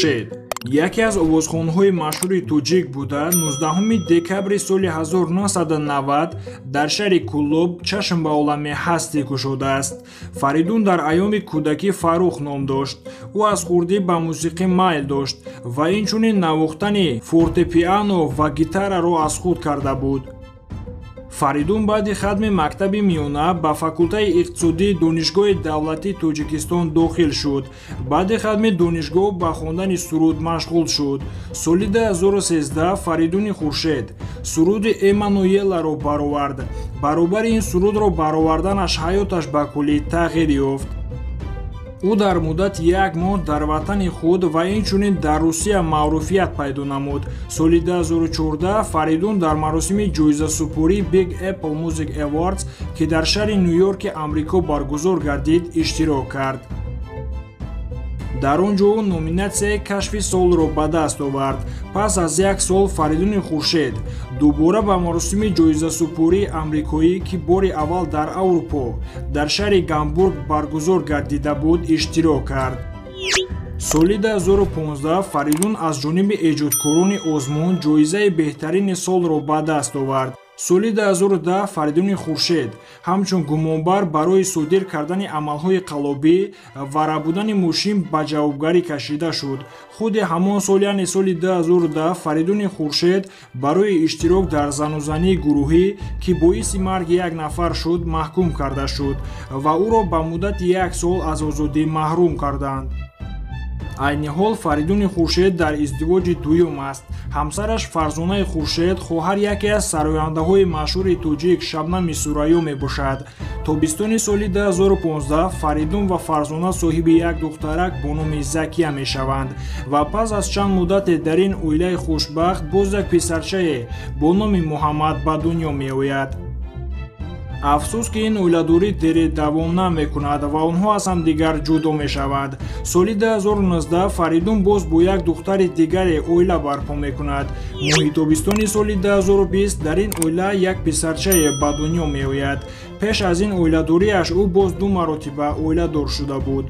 Хуршед яке аз овозхонҳои машҳури тоҷик буда, 19 декабри соли 1990 дар шаҳри Кӯлоб чашм ба олами ҳастӣ кушодааст. Фаридун дар айёми кӯдакӣ Фаррух ном дошт. Ӯ аз хурдӣ ба мусиқӣ майл дошт ва инчунин навохтани фортепиано ва гитараро аз худ карда буд. Фаридун баъди хатми мактаби миёна ба факултаи иқтисодии Донишгоҳи давлатии Тоҷикистон дохил шуд. Баъди хатми донишгоҳ ба хондани суруд машғул шуд. Соли 2013 Фаридуни Хуршед суруди Эммануэларо баровард. Баробари ин сурудро бароварданаш ҳаёташ ба куллӣ тағйир ёфт. Ӯ дар муддати як моҳ дар ватани худ ва инчунин дар Русия маъруфият пайдо намуд. Соли 2014 Фаридун дар маросими ҷоизасупории Big Apple Music Awards, ки дар шаҳри Ню-Йорки Амрико баргузор гардид, иштирок кард. Дар он ҷо ӯ номинатсияи кашфи солро ба даст овард. Пас аз як сол Фаридуни Хуршед дубора ба маросими ҷоизасупории амрикоӣ, ки бори аввал дар Аврупо дар шаҳри Гамбург баргузор гардида буд, иштирок кард. Соли 2015 Фаридун аз ҷониби эҷодкорони озмун ҷоизаи беҳтарини солро ба даст овард. Соли 2010 Фаридуни Хуршед ҳамчун гумонбар барои содир кардани амалҳои қаллобӣ ва рабудани мошин ба ҷавобгарӣ кашида шуд. Худи ҳамон сол, яъне соли 2010, Фаридуни Хуршед барои иштирок дар занузании гурӯҳӣ, ки боиси марги як нафар шуд, маҳкум карда шуд ва ӯро ба муддати як сол аз озодӣ маҳрум карданд. Айни ҳол Фаридуни Хуршед дар издивоҷи дуюм аст. Ҳамсараш Фарзонаи Хуршед хоҳар яке аз сарояндаҳои машҳури тоҷик Шабнами Сурайё мебошад. Тобистони соли 2015 Фаридун ва Фарзона соҳиби як духтарак бо номи Закия мешаванд ва пас аз чанд муддате дар ин оилаи хушбахт боз як писарчае бо номи Муҳаммад ба дунё меояд. Афсӯс, ки ин оиладорӣ дере давом намекунад ва онҳо аз ҳамдигар ҷудо мешаванд. Соли 2019 Фаридун боз бо як духтари дигаре оила барпо мекунад. Моҳи тобистони соли 2020 дар ин оила як писарчае ба дунё меояд. Пеш аз ин оиладориаш ӯ боз ду маротиба оиладор шуда буд.